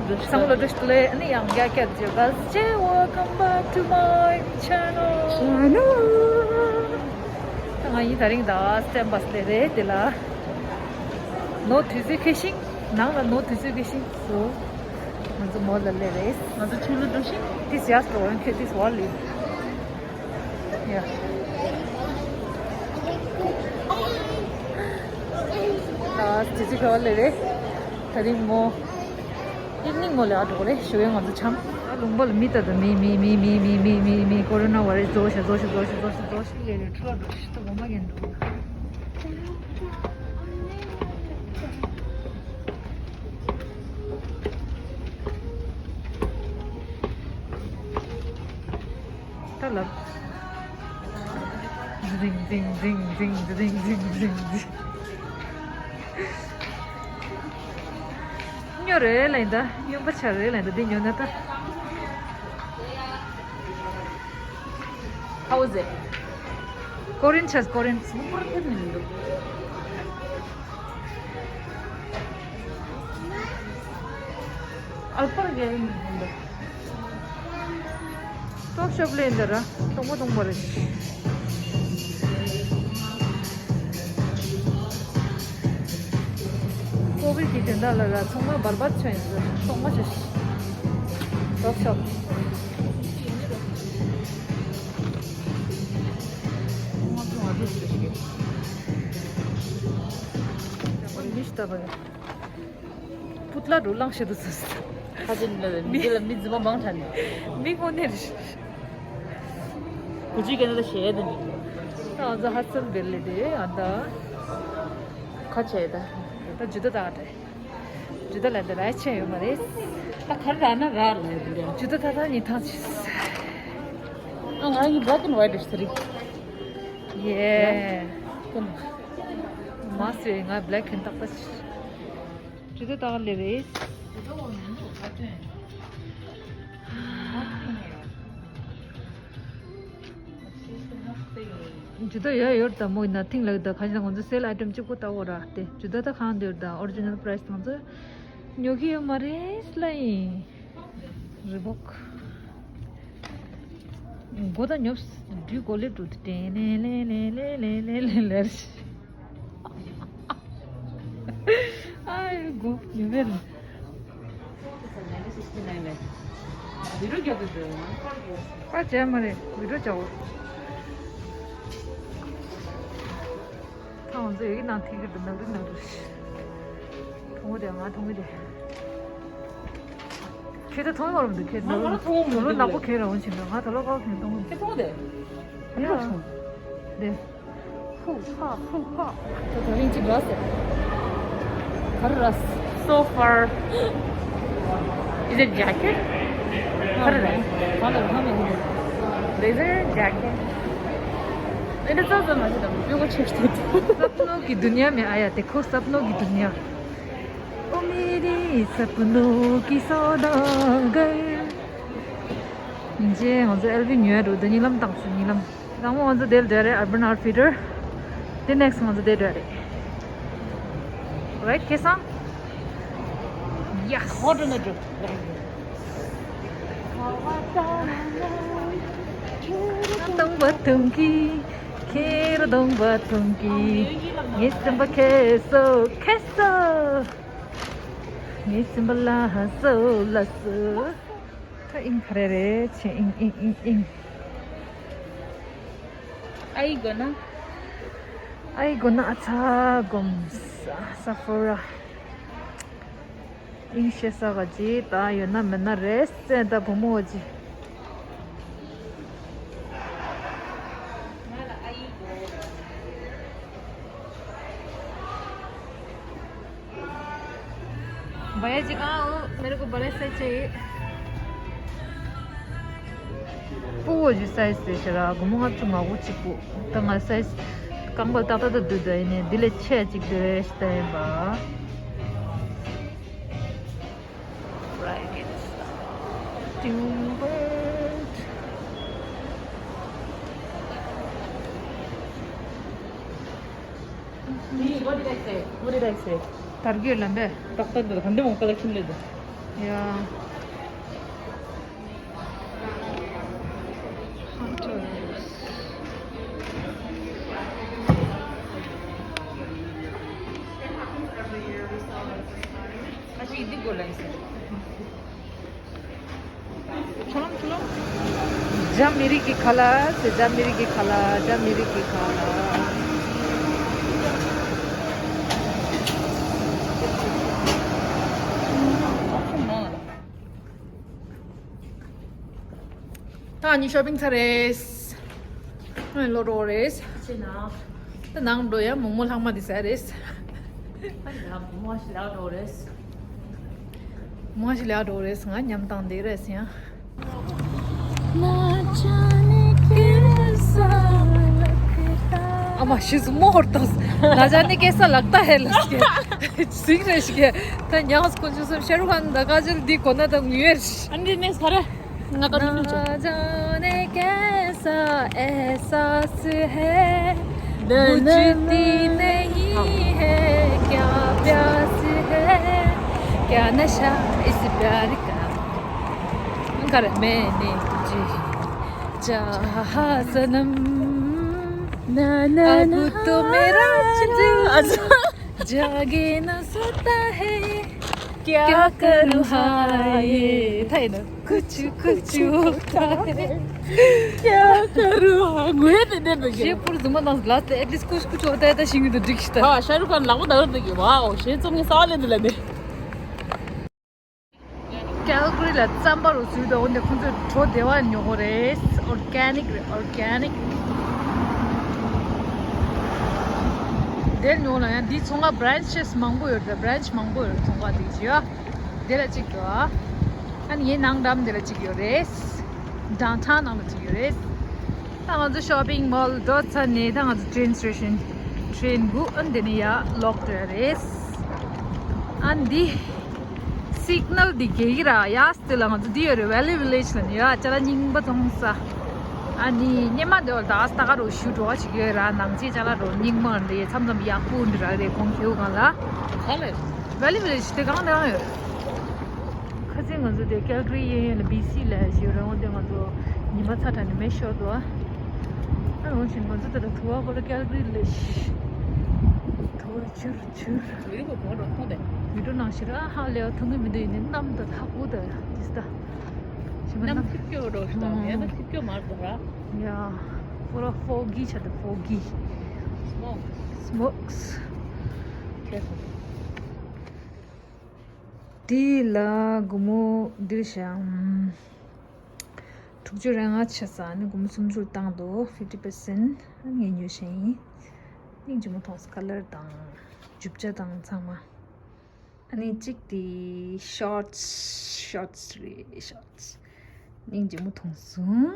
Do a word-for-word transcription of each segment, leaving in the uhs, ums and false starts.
བསམ་བློ་འདྲ་ཞིག་ལས་ཨ་ནི་ཡང་རྒྱ་སྐད་བརྗོད་པ་ཅེ། Welcome back to my channel. ང་ཡིན་ད་རིང་ད་སྟེམ་པ་སླེབས་རེད་དེ་ལ། ནོར་དུས་ཚོད་ཁེ་ཤིང་། ནང་ལ་ནོར་དུས་ཚོད་ཁེ་ཤིང་སོ། ང་ཚོ་མོ་ལ་སླེབས་རེད། ང་ཚོ་ཆུ་ལུ་འགྲོ་ཤིང་། This just one kid, this one leave. Yeah. ཨ་དེ་ཚོ་ག་བ་ལས་རེད། ད་རིང་མོ། ཨིབ་ནིང་མོ་ལ་ཨ་འགྲོ་རེད། ཞོགས་ཡང་ང་ཚོ་འཆམ། ཨ་ལུང་པ་ལ་མི་ལྟ་དང་མི་མི་མི། ཀོ་རོ་ན་བ་རེད། ཛོ་ཤ་ཛོ་ཤ་ཛོ་ཤ་ཛོ་ཤ་ཛོ་ཤ་ལས་རེད། ཁྲོ་ལ་འགྲོ་ཤི་ཏོ་བོ་མ་གན་འགྲོ། ད་ལབ། ཛིང་ཛིང་ཛིང་ཛིང་ཛིང་ཛིང་ཛིང་ཛིང་། སྨྱོ་རེད་ལ་ཡིན་ད། སྨྱོན་པ་ཆགས་རེད་ལ་ཡིན་ད། འདི་ཉོ་ན་ད། How is it? Korean ཆགས། Korean། སུ་པར་ཕེབས་མི་འདུག་ཨལ་པར་གས་མི་འདུག་ཏོག་ཤོབ་ལས་འདི་ར་སྟོང་པ་སྟོང་པ་རེད། ཀོ་བིད་ཀྱི་དོན་དག་ལ་ར་ཚང་མ་འབར་འབར་ཆགས་ཡིན་ཟེར། ཏོག་མ་ཆགས། ཏོག་ཤོབ། ཚང་མ་ཚང་མ་རུབ་ཆགས་ཤིག་ཡ་པ་མི་ཤི་ད་པ་ཡ། པུཏླ་རུ་ལངས་ཤེས་འདུག་ཟེར། ཁ་ཅིག་ལ་མི་འདི་ལ་མི་རྫུན་མ་མང་དྲགས་ནས། མི་དངོས་གནས་རེད། བུ་ཅིག་ག་ནས་ད་ཞེད་དུ་འདུག་ད་ང་ཚོ་ཧ་སན་བེལ་ལེ་དེ་ཨ་ད། ཁ་ཆེ་ད། ད་ཇུ་ད་ད་ད། ཇུ་ད་ལ་ད་ར་ཆེ་ཡོད་མ་རེད། ད་ག་ར་ན་ར་ལ་ཡོད་རེད། ཇུ་ད་ད་ད་ཉི་ཐང་ཆེ། ཨ་ང་ཡི་black and white ཞིག་རེད། ཡེ། མ་སེ་ང་black and ཏག་ཏག་ཆེ། ཇུ་ད་ད་ལེ་རེད། ཇུ་ད་ཡ་ཡོད་ད་མོ་ཡིན་ན་ཐིང་ལག་ད་ཁ་ཤས་ང་ཚོ་སེལ་ཨའི་ཊེམ་གཅིག་པོ་ལྟ་བོ་ར་དེ་ཇུ་ད་ད་གང་འདོད་ད་ཨོ་རི་ཇི་ནལ་པ་རའི་སི་ང་ཚོ་ཉོ་གི་ཡོད་མ་རེད་ལ་ཡིན། རི་བོག་མགོ་ད་ཉོབ། འདྲུད་གོ་ལེབ་འགྲོ་དེ་ལེ་ལེ་ལེ་ལེ་ལེ་ལེ་ལེ། ཨ་ཡོ་གོ་ཡོ་བེ་ར། བི་ཌིའོ་རྒྱབ་དུ་འགྲོ། པ་བྱས་མ་རེད། བི་ཌིའོ་བྱའོ། ད་ང་ཚོ་ཡོད་ཀྱི་ནང་ཐིག་གི་འདུག་ནག་རི་ནག་རི། མཐོང་གི་དེ་ང་མཐོང་གི་དེ། ཁྱེད་ད་མཐོང་ཡོང་རུང་འདུག་ཁྱེད་ང་ང་མཐོང་མི་དོ་ལོ་འདུག་ནག་པོ་ལས། ཁྱེད་རང་བྱིན་འདུག་ང་དོ་ལོ་ཀའོ་ཁྱེད་མཐོང་གི་ཁྱེད་མཐོང་དེ། ཡ། ཁྱེད་མཐོང་། དེ། ཧུ་ཧ་ཧུ་ཧ། ད་ད་རིང་གཅིག་ར་སོ། ག་རེ་ར། So far. Is it jacket? ག་རེ་ར། ག་ལ་ཧ་མེད་ཧུ། Blazer jacket. It is also much of a beautiful shirt. सपनों की दुनिया में आया। देखो सपनों की दुनिया। ओ मेरे सपनों की सौदागर। ཡིན་ཅེ་ང་ཚོ་ཨེལ་ཝི་ཉོས་འགྲོ་འདི་གཉིད་ལམ་བཏང་ཚུལ་གཉིད་ལམ། དང་པོ་ང་ཚོ་དེ་ལ་འགྲོ་རེད། Urban Outfitter། དེ་next ང་ཚོ་དེ་འགྲོ་རེད། Right ཁེ་སང་། Yes ཧོ་འགྲོ་ན་འགྲོ། སྟོང་པ་ཐུང་གི་ཁེར་སྟོང་པ་ཐུང་གི་ངའི་སེམས་པ་ཁེ་སོ་ཁེ་སོ། ངའི་སེམས་པ་ལ་སོ་ལ་སོ། ད་ཨིང་ག་རེ་རེད་ཆེ་ཨིང་ཨིང་ཨིང་ཨིང་། ཨའི་གོ་ན། ཨའི་གོ་ན་ཨ་ཚ་གོམ་ས་ས་ཕོ་ར། ཨིང་ཤེས་ས་ག་ཅི་ད་ཡོད་ན་མེད་ན་རེད་སེ་ད་བུ་མོ་ཅི། भैया जी कहाँ हो? मेरे को बड़े साइज चाहिए। སྤུ་བོ་ཞིག་སའི་ཛི་དེ་ཤ་ར་སྒོར་མོ་ལྔ་བཅུ་ང་དགུ་གཅིག་པུ། ད་ང་སའི་ཛི་རྐང་པ་ཏག་ཏག་ཏག་འདུག་ད་ཡིན་ནའི་འདི་ལས་ཆེ་གཅིག་དེ་རེད་ཤ་ད་ཡིན་པ། Right, it's timber. What did I say? What did I say? དར་གོས་ལ་འབད། ཏག་ཏག་འདི་ག་འདི་མོ་collection ལས་འདུག Yeah. Hunters. Actually, they go like this. Salam, salam. Jamiri ki khala, se jamiri ki khala, jamiri ki khala. ད་ནི་ཤོ་པིང་ཚར་རེད། ཨ་ལོ་རོ་རེད། ཅི་ན། ད་ནང་འགྲོ་ཡ་མོག་མོག་ལྷག་མ་དེ་ཟ་རེད། ཨ་ཡ་མོག་མོག་ཞིག་ལ་འགྲོ་རེད། མོག་ཞིག་ལ་འགྲོ་རེད། ང་ཉམས་དང་དེ་རེད་ཡ། ཨ་མ་ཤི་སུ་མོ་ཧོར་ཏོ། ན་ཇ་ནི་ཀེ་ས་ལག་ཏ་ཧེ་ལ་སྐྱེ། ཟིག་རེ་ཞིག་གེ། ད་ཉག་སྐུ་མཆུ་སམ་ཤེ་རུ་ཁན་ད་ཀ་ཇལ་འདི་གོ་ན་ད་ངུ་ཡེར། ཨ་འདི་ནས་ཧ་ར། ང་ཀ་ནུ་ནུ་ཆོ། ན་ཇ་ནི་ཀེ་ས་ཨེ་ས་སི་ཧེ། ན་ན་ན། མུཇ་ཏི་ནི་ཧེ། ཀྱ་པྱ་སི་ཧེ། ཀྱ་ན་ཤ་ཨི་སི་པྱ་རི་ཀ། ཀར་མེ་ནེ་ཇི་ཅ་ཧ་ས་ནམ། ན་ན་ན། ཨ་གུ་ཏོ་མེ་ར་ཅི་ཨ་ཛ། ཇ་གེ་ན་སོ་ཏ་ཧེ། ཀྱ་ཀ་རུ་ཧ་ཡེ། ཐ་ཡེ་ན་ཀུ་ཅུ་ཀུ་ཅུ་ཏ་ཧེ། ཀྱ་ཀ་རུ་ཧ་ངོས་དེ་འདྲ་འདུག་གི། ཞེ་པུར་ཟུམ་མ་དང་ལ་སྟེ་at least ཀུ་ཅུ་ཀུ་ཅུ་ཏ་ཧེ་ད་ཤིང་གི་འདུག་འགྲིག་ཤི་ད། ཧ་ཤ་རུ་ཁན་ལག་པ་ད་རུ་འདུག་གི། ཝའོ་ཞེ་ཙོམ་ངི་ས་ལེ་འདི་ལ་ནི། ཀལ་གྷ་རི་ལ་རྩམ་པ་རུ་བཟོས་དང་འོན་ཏེ་ཁོང་ཚོས་གྲོ་སྡེ་བ་ཉོ་གོ་རེད། organic རེད། organic དེར་ཉོ་ལ་ཡང་འདི་ཚོང་ཁང་branches མང་པོ་ཡོད་རེད། branch མང་པོ་ཡོད་རེད། ཚོང་ཁང་དེ་ཅི་ཡ་དེ་ལ་གཅིག་ཡོད། ཨ་ནི་ངའི་ནང་འགྲམ་དེ་ལ་གཅིག་ཡོད་རེད། downtown ནང་ལ་གཅིག་ཡོད་རེད། ད་ང་ཚོ་shopping mall འགྲོ་ཚར་ནས་ད་ང་ཚོ་train station train གུ་ཨ་འདི་ནས་ཡ་ལོག་འགྲོ་ཡ་རེད། ཨ་འདི་signal འདི་རྒྱག་གི་ར་ཡ། དེ་ལ་ང་ཚོ་འདི་ཡོད་རེད། Valley Village ལ་ནི་ཡ་ཅ་ལག་རྙིང་པ་བཙོང་ས། ཨ་ནི་སྙེ་མ་འདི་བ་ད་ཨ་སྟ་ག་རུ་ཞུ་འགྲོ་བ་ཞིག་ཡོད་ར། ནང་ཆེ་ཅ་ལག་རུ་རྙིང་མ་འདི་མཚམས་མཚམས་ཡག་པོ་འདི་ར་རེད། གོང་ཁེའུ་གང་ལ། ག་ལེ། Valley Village དེ་གང་དེ་གང་ཡོད། ཁ་སང་ང་ཚོ་དེ་Calgary གཡས་གཡོན་ལ་B C ལ་ཞིག་ཡོད་ར། འོན་ཏེ་ང་ཚོ་ཉི་མ་ཚ་དྲགས་ནས་མེ་ཤོར་འདུག་ཨ་འོན་ཞིང་ང་ཚོ་དེ་ལ་དུ་བ་གོ་ལ་Calgary ལ་ཞིག་དུ་བ་ཆུར་ཆུར། ཡུལ་གོ་གོ་རོ་ཐོང་དེ། ཡུལ་གྲུ་ནང་ཞིག་ར་ཧ་ལས་བ་ཐུང་གི་མི་འདུག་ཡིན་ནི་གནམ་དང་ཧ་གོ་དེ་ཏིས་ད། ཞིག་མ་གནམ་ནམ་ཐིབས་སྐྱོ་རོ་ཞིག་དང་ཡང་ན་ཐིབས་སྐྱོ་མར་འདུག་ར། ཡ། ཕོ་ར་foggy ཆ་དེ་foggy། Smokes. Smokes. Careful. དེ་ལ་སྒོར་མོ་འདིར་བཞག་དྲུག་ཅུ་རེ་ལྔ་ཆགས་ས་ནི་སྒོར་མོ་སུམ་ཅུ་བཏང་འདུག fifty percent ངས་ཉོས་བཞིན་ཡིན། སྙིང་རྗེ་མོ་མཐོང་སོང་། color དང་རྒྱུ་ཆ་དང་ཚང་མ། ཨ་ནི་གཅིག་དེ་shorts shorts རེད། shorts སྙིང་རྗེ་མོ་མཐོང་སོང་།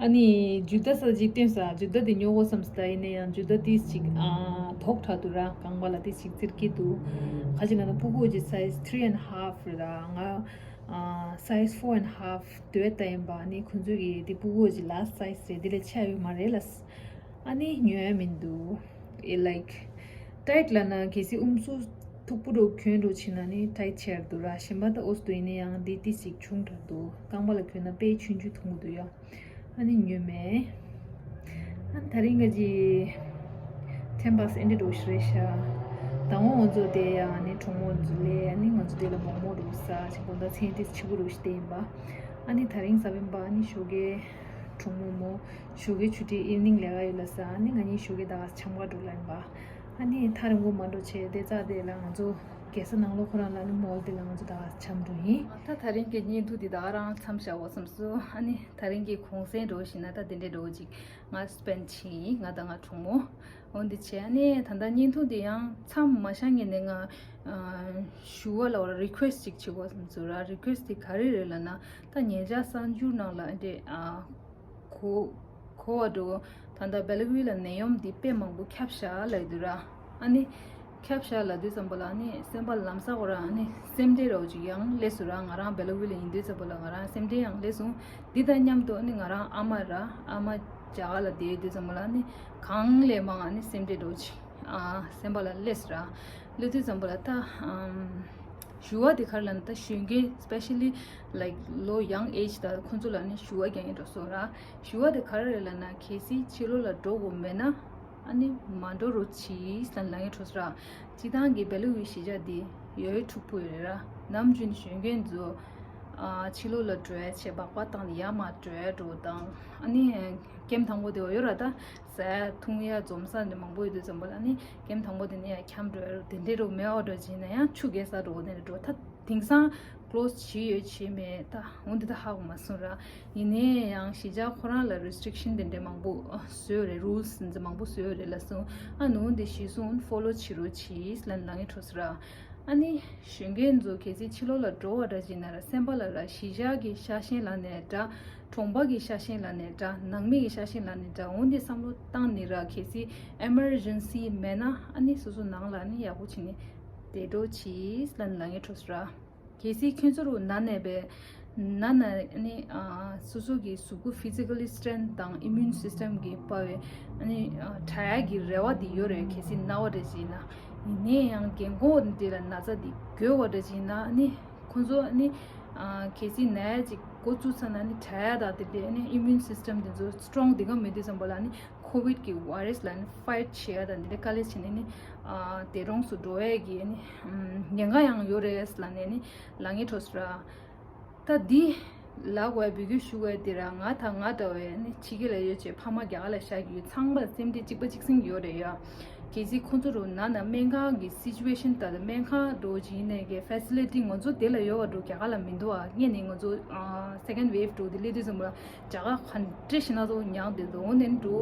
ཨ་ནི་ཇུ་ཏ་ས་ཅིག་སྟོན་ས། ཇུ་ཏ་དེ་ཉོ་དགོས་བསམ་སོང་། ད་ཡིན་ན་ཡང་ཇུ་ཏ་ཏིས་ཅིག་ཨ་དོག་དྲགས་འདུག་ར། རྐང་པ་ལ་ཏིས་ཅིག་བཙིར་གྱི་འདུག་ག་ཅི་ལབ་ན་སྤུ་གུ་གི་size three and half རེད་ར། ང་ཨ་size four and half དེ་བས་ལྟ་ཡིན་པ། ཨ་ནི་ཁོང་ཚོ་གི་དེ་སྤུ་གུ་གི་last size རེད། དེ་ལས་ཆེ་ཡོད་མ་རེད་ལ། ཨ་ནི་ཉོ་ཡ་མི་འདུག་ཨེ་like tight ལབ་ན་གལ་སྲིད་ཨུམ་སུ་མཐུག་པོ་འདྲ་གྱོན་འགྲོ་ཕྱིན་ན་ནི་tight ཆེར་འདུག་ར། གཞན་པ་ད་ཨོ་སི་འདུག་ཡིན་ན་ཡང་འདི་ཏི་ཞིག་ཆུང་དྲགས་འདུག་རྐང་པ་ལ་གྱོན་ན་དཔེ་ཆུང་ཆུང་མཐོང་གི་འདུག་ཡ། ཨ་ནི་ཉོས་མེད། ཨ་ནི་ད་རིང་ག་ཅི་ten bucks འདི་འདྲ་ཞིག་རེད་ཤག་དང་པོ་ང་ཚོ་དེ་ཡ་ཨ་ནི་གྲོགས་མོ་ཚོ་ལས་ཨ་ནི་ང་ཚོ་དེ་ལ་མོག་མོག་འདྲ་ཟ་ཅིག་དགོང་དག་མཚན་ཏིས་ཆེ་པོ་འདྲ་ཞིག་དེ་ཡིན་པ། ཨ་ནི་ད་རིང་ཟ་བིན་པ་ཨ་ནི་ཞོགས་ཀའི་གྲོགས་མོ་མོ། ཞོགས་ཀའི་ཆུ་ཊི་evening ལས་ཀ་ཡོད་ལ་ས། ཨ་ནི་ང་གཉིས་ཞོགས་ཀའི་ད་ག་འཆམ་ག་འགྲོ་ལ་ཡིན་པ། ཨ་ནི་ཐག་རིང་པོ་མ་འགྲོ་བྱས་དེ་རྩ་དེ་ལ་ང་ཚོ་རྒྱལ་ས་ནང་ལོགས་ཁོ་རང་ལ་ནི་mall དེ་ལ་ང་ཚོ་ད་ག་འཆམ་འགྲོ་ཡིན། ད་ད་རིང་གི་བརྙན་ཐུང་དེ་ད་ག་རང་མཚམས་བཞག་འོ་བསམ་སོང་། ཨ་ནི་ད་རིང་གི་གུང་སེང་འགྲོ་བཞིན་ན་ད་དེ་འདྲའི་འགྲོ་ཅིག་ང་spend བྱས་ཡིན། ང་དང་ང་གྲོགས་མོ། འོན་ཏེ་བྱས་ཨ་ནི་ད་ལྟ་བརྙན་ཐུང་དེ་ཡང་མཚམས་མ་བཞག་ངེས་ནས་ང་ཞུ་བ་ལ་request ཅིག་བྱེད་དགོས་བསམ་སོང་ར། request དེ་ག་རེ་རེད་ལབ་ན། ད་ཉེ་ཆར་གསར་འགྱུར་ནང་ལ་ཨ་འདྲས་ཨ། གོ་གོ་བ་འགྲོ། ད་ལྟ་སྦེལ་ཀོབ་ལ་ནད་ཡམས་འདི་དཔེ་མང་པོ་ཁྱབ་ཤག་ལབ་འདུག་ར། ཨ་ནི་ཁྱབ་ཤག་ལབ་དུས་ཙམ་པ་ལ་ཨ་ནི་སེམས་པ་ལམ་སང་ཁོ་རང་ཨ་ནི་སེམས་ཁྲལ་རོ་ཅིག་ཡང་སླེབས་སོང་ར། ང་རང་སྦེལ་ཀོབ་ལ་ཡིན་དུས་ཙམ་པ་ལ་ང་རང་སེམས་ཁྲལ་ཡང་སླེབས་སོང་། འདི་དང་མཉམ་དུ་ཨ་ནི་ང་རང་ཨ་མ་ར་ཨ་མ་རྒྱ་གར་ལ་བསྡད་དུས་ཙམ་པ་ལ་ཨ་ནི་གང་ལས་མང་ཨ་ནི་སེམས་ཁྲལ་རོ་ཅིག་ཨ་སེམས་པ་ལ་སླེབས་ར། སླེབས་དུས་ཙམ་པ་ལ་ད་ཨམ་ཞུ་བ་དེ་ག་རེ་ལབ་ན། ད་གཞོན་སྐྱེས་especially like low young age ད་ཁོང་ཚོ་ལ་ནི་ཞུ་བ་རྒྱག་ཡིན་འགྲོ་སོང་ར། ཞུ་བ་དེ་ག་རེ་རེད་ལབ་ན། གལ་སྲིད་ཕྱི་ལོགས་ལ་འགྲོ་དགོས་མེད་ན་ཨ་ནི་མ་འགྲོ་རོགས་གྱིས་ལབ་ལབ་ངེས་འགྲོ་སོང་ར། སྤྱི་བཏང་གི་སྦེལ་ཀོབ་གཞིས་ཆགས་འདི་ཡོད་འཁྲུག་པོ་ཡོད་རེད་ར། ནམ་རྒྱུན་གཞོན་སྐྱེས་ཚོ་ཨ་ཕྱི་ལོགས་ལ་འགྲོ་ཡ་བྱས་སྦག་སྦག་བཏང་ནས་ཡར་མར་འགྲོ་ཡ་འགྲོ་དང་། ཨ་ནི་ཀེམ་དང་པོ་དེ་བ་ཡོད་ར། ད་ཟ་ཡ་འཐུང་ཡ་འཛོམས་ས་འདི་མང་པོ་ཡོད་དུས་ཙམ་པ་ལ་ནི་ཀེམ་དང་པོ་དེ་ནས་ཡར་འཁྱམ་འགྲོ་ཡ་རུ་དེ་འདྲའི་རུ་མེད་འོ་འགྲོ་བྱས་ན་ཡང་ཆུ་རྐྱལ་ས་རུ་དེ་འདྲ་འགྲོ། ད་དེང་སང་close བྱས་ཡོད་བྱས་མེད་ད་འོ་འདི་ད་ཧ་གོ་མ་སོང་ར། ཡིན་ནའི་ཡང་གཞིས་ཆགས་ཁོ་རང་ལ་restriction དེ་འདྲའི་མང་པོ་བཟོས་ཡོད་རེད། rules འདི་མང་པོ་བཟོས་ཡོད་རེད་ལབ་སོང་། ཨ་ནི་འོ་འདི་གཞི་བཟུང་follow བྱེད་རོགས་གྱིས་ལབ་ལབ་ངེས་འགྲོ་སོང་ར། ཨ་ནི་གཞོན་སྐྱེས་ཚོ་གལ་སྲིད་ཕྱི་ལོགས་ལ་འགྲོ་བ་འདྲ་ཅིག་ན་ར། སེམས་པ་ལ་ར་གཞིས་ཆགས་ཀྱི་ཤ་ཞེན་ལབ་ནའི་འདྲ། གྲོང་པ་གི་ཤ་ཞེན་ལབ་ནའི་འདྲ། ནང་མི་གི་ཤ་ཞེན་ལབ་ནའི་འདྲ། འོ་འདི་བསམ་བློ་བཏང་ནི་ར། གལ་སྲིད་emergency མེད་ན་ཨ་ནི་སོ་སོ་ནང་ལ་ནི་ཡག་པོ་བྱས་ནས་བསྡད་རོགས་གྱིས་ལབ་ལབ་ངེས་འགྲོ་སོང་ར། གལ་སྲིད་ཁྱོད་ཚོ་རུ་ན་ནས་པས་ན་ན་ཨ་ནི་ཨ་སོ་སོ་གི་གཟུགས་པོ་physically strength དང་immune system གི་དཔའ་བའི་ཨ་ནི་ཨ་དྲག་ཡག་གི་རེ་བ་འདི་ཡོད་རེད། གལ་སྲིད་ན་བ་འདྲ་ཅིག་ན། ཡིན་ནའི་ཡང་རྒན་གོག་འདི་ལ་ན་ཚ་འདི་འགོས་བ་འདྲ་ཅིག་ན་ཨ་ནི་ཁོང་ཚོ་ཨ་ནི་ཨ་གལ་སྲིད་ན་ཡ་ཅིག་འགོ་བཙུགས་ཚར་ན་ཨ་ནི་དྲག་ཡག་དང་དེ་འདྲའི་ཨ་ནི་immune system དེ་ཚོ་strong དེ་ག་མེད་དུས་ཙམ་པ་ལ་ཨ་ནི་ཁོ་ཝིད་ཀྱི་བྷའི་རེ་སི་ལ་ནི་ཕའིཊ་བྱེད་ཡ་དང་འདི་འདྲ་དཀའ་ལས་བྱས་ནས་ནི་ཨ་དེ་རོང་སུ་འགྲོ་ཡས་ཀྱི་ནི་ཉེན་ཁ་ཡང་ཡོད་རེད་ལབ་ནས་ནི་ལབ་ངེས་འགྲོ་སོང་ར། ད་འདི་ལབ་དགོས་འབོད་སྐུལ་ཞུ་དགོས་དེ་ར། ང་དང་ང་འདྲ་བའི་ནི་ཕྱི་རྒྱལ་ལ་ཡོད་ཅེས་ཕ་མ་རྒྱ་གར་ལ་བཞག་གི་ཡོད། ཚང་མ་ལ་སེམས་ཁྲལ་གཅིག་པ་གཅིག་སེམས་ཡོད་རེད་ཡ། གལ་སྲིད་ཁོང་ཚོ་རུ་ན་ན་སྨན་ཁང་གི་སི་ཅུ་ཨེ་ཤན་ད་ལྟ་སྨན་ཁང་འགྲོ་བྱས་ནས་ཀྱི་ཕེ་སི་ལི་ཊི་ང་ཚོ་དེ་ལ་ཡོད་པ་འགྲོ་རྒྱ་གར་ལ་མི་འདུག་ཨ། ངས་ནི་ང་ཚོ་second wave འགྲོ་དེ་སླེབས་དུས་ཙམ་པ་ལ་རྒྱ་གར་ག་འདྲ་ཞིག་ན་ཚོ་མྱངས་བསྡད་འདུག་འོ་ནས་འགྲོ་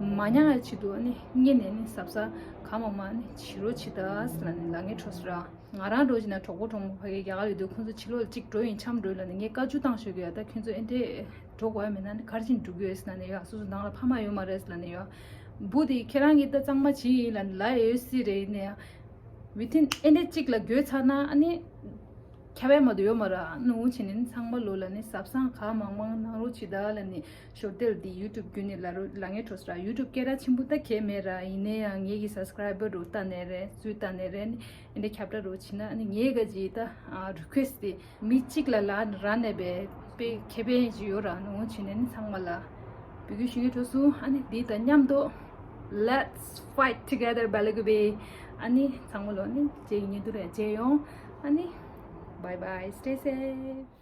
མ་མྱངས་ཡ་ཆེད་དུ་ཨ་ནི་ངས་ནས་ནི་གཟབ་གཟབ་གང་མང་མང་ནི་བྱེད་རོགས་བྱེད་ད་ཟེར་ལ་ནི་ལབ་ངེས་འགྲོ་སོང་ར། ང་རང་འགྲོ་བྱས་ན་གྲོགས་པོ་གྲོགས་མོ་ཕ་གི་རྒྱ་གར་ཡོད་དུས་ཁོང་ཚོ་ཕྱི་ལོགས་ལ་གཅིག་འགྲོ་ཡིན་འཁྱམ་འགྲོ་ལབ་ནས་ངས་བཀའ་བཀྱོན་བཏང་ཞོར་གི་ཡ། ད་ཁྱོད་ཚོ་ཨེ་འདྲས་འགྲོ་དགོས་ཡ་མེད་ན་ནི་ག་རེ་བྱས་ནས་འགྲོ་གི་ཡོད་ཟེར་ལབ་ནས་ཡ། སོ་སོ་ནང་ལ་ཕ་མ་ཡོད་མ་རེད་ཟེར་ལབ་ནས་ཡ། བུ་དེ་ཁྱེད་རང་གིས་ད་གཙང་མ་བྱས་ཡིན་ལབ་ནས་ལབ་ཡོད་སྲིད་རེད། ཡིན་ནའི་ཡ་within ཨེ་འདྲས་གཅིག་ལ་འགོས་ཚར་ན་ཨ་ནི་ཁྱབ་ཡ་མ་གཏོགས་ཡོད་མ་རེད། ཨ་ནི་འོ་བྱས་ནས་ནི་ཚང་མ་ལོ་ལ་ནི་གཟབ་གཟབ་གང་མང་མང་གནང་རོགས་བྱེད་ད་ལབ་ནས། ཞོར་དེར་འདི་ཡུ་ཊུབ་བརྒྱུད་ནས་ལབ་རོགས་ལབ་ངེས་འགྲོ་སོང་ར། ཡུ་ཊུབ་སྐད་གྲགས་ཆེན་པོ་ད་གས་མེད་ར། ཡིན་ནའི་ཡང་ངེད་ཀྱི་སབ་སི་ཀ་རའི་བར་རུ་ལྟ་ནས་རེད། སུས་ལྟ་ནས་རེད། ཨ་ནི་ཁྱབ་བསྒྲགས་རོགས་བྱེད་ན་ཨ་ནི་ངེད་ཀྱི་ད་རི་ཁུ་ཨེ་སི་ཊི་དེ་མི་གཅིག་ལ་ལབ་ར་ནས་པས་དཔེ་ཁེ་ཕན་ཅིག་ཡོད་ར། ཨ་ནི་འོ་བྱས་ནས་ནི་ཚང་མ་ལ་འབོད་སྐུལ་ཞུ་ངེས་འགྲོ་སོང་། ཨ་ནི་འདི་དང་མཉམ་དུ་let's fight together Belagube། ཨ་ནི་ཚང་མ་ལོ་ནི་རྗེས་ཉིན་དུ་རེ་མཇལ་ཡོང་། ཨ་ནི་bye bye, stay safe.